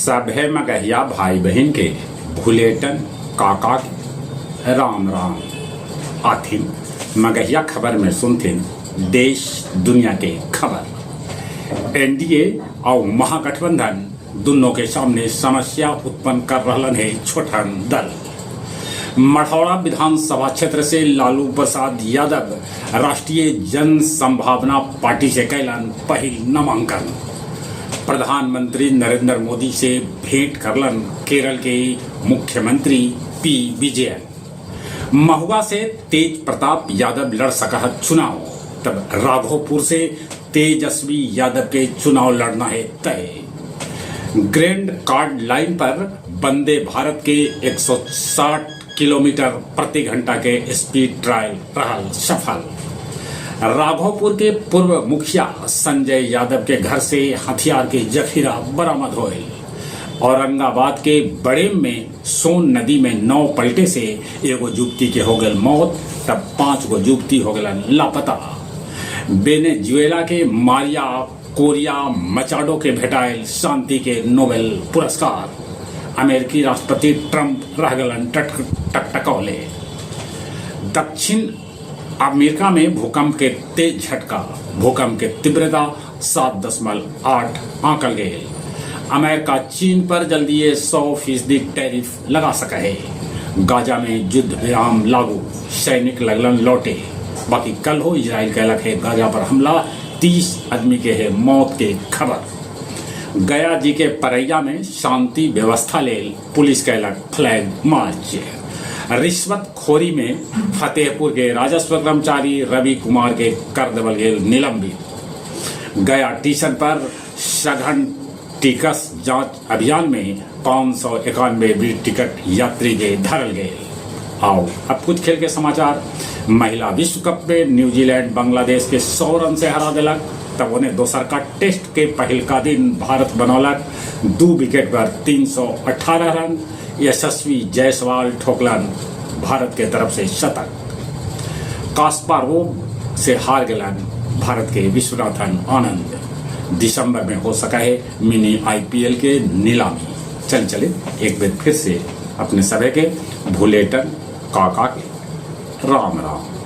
सभे मगहिया भाई बहिन के भुलेटन काका के राम राम। आथिन मगहिया खबर में सुनथिन देश दुनिया के खबर। एनडीए आउ महागठबंधन दुन्नो के सामने समस्या उत्पन्न कर रहलन हे छोटहन दल। मढ़ौरा विधानसभा क्षेत्र से लालू प्रसाद यादव राष्ट्रीय जन संभावना पार्टी से कैलन पहिल नामांकन। प्रधानमंत्री नरेंद्र मोदी से भेंट करलन केरल के मुख्यमंत्री पी विजयन। महुआ से तेज प्रताप यादव लड़ सकह चुनाव, तब राघोपुर से तेजस्वी यादव के चुनाव लड़ना है तय। ग्रैंड कार्ड लाइन पर वंदे भारत के 160 किलोमीटर प्रति घंटा के स्पीड ट्रायल रहल सफल। राघोपुर के पूर्व मुखिया संजय यादव के घर से हथियार के जखीरा बरामद होल। औरंगाबाद के बड़ेम में सोन नदी में नाव पलटे से एगो युवती के हो गल मौत, तब 5 गो युवती हो गलन लापता। वेनेजुएला के मारिया कोरिया मचाडो के भेटायल शांति के नोबेल पुरस्कार। अमेरिकी राष्ट्रपति ट्रंप रह गलन टकटकौले। दक्षिण अमेरिका में भूकंप के तेज झटका, भूकंप के तीव्रता 7.8 आंकल गए। अमेरिका चीन पर जल्दी 100% टैरिफ लगा सका है। गाजा में युद्ध विराम लागू, सैनिक लगलन लौटे। बाकी कल हो इजराइल कहलक है गाजा पर हमला, 30 आदमी के है मौत के खबर। गया जी के परैया में शांति व्यवस्था ले पुलिस कहलक फ्लैग मार्च। रिश्वतखोरी में फतेहपुर के राजस्व कर्मचारी रवि कुमार के कर देवल गेल निलंबित। गया स्टेशन पर सघन टिकस जांच अभियान में 591 बी टिकट यात्री के धरल गए। आओ अब कुछ खेल के समाचार। महिला विश्व कप में न्यूजीलैंड बांग्लादेश के 100 रन से हरा दिलक, तब उन्हें दोसर का टेस्ट के पहिलका दिन भारत बनौलक 2 विकेट पर 318 रन। यशस्वी जायसवाल ठोकलन भारत के तरफ से शतक। कास्पारोव से हार गलन भारत के विश्वनाथन आनंद। दिसंबर में हो सका है मिनी आईपीएल के नीलामी। चल चले एक बार फिर से अपने सभी के भुलेटन काका के राम राम।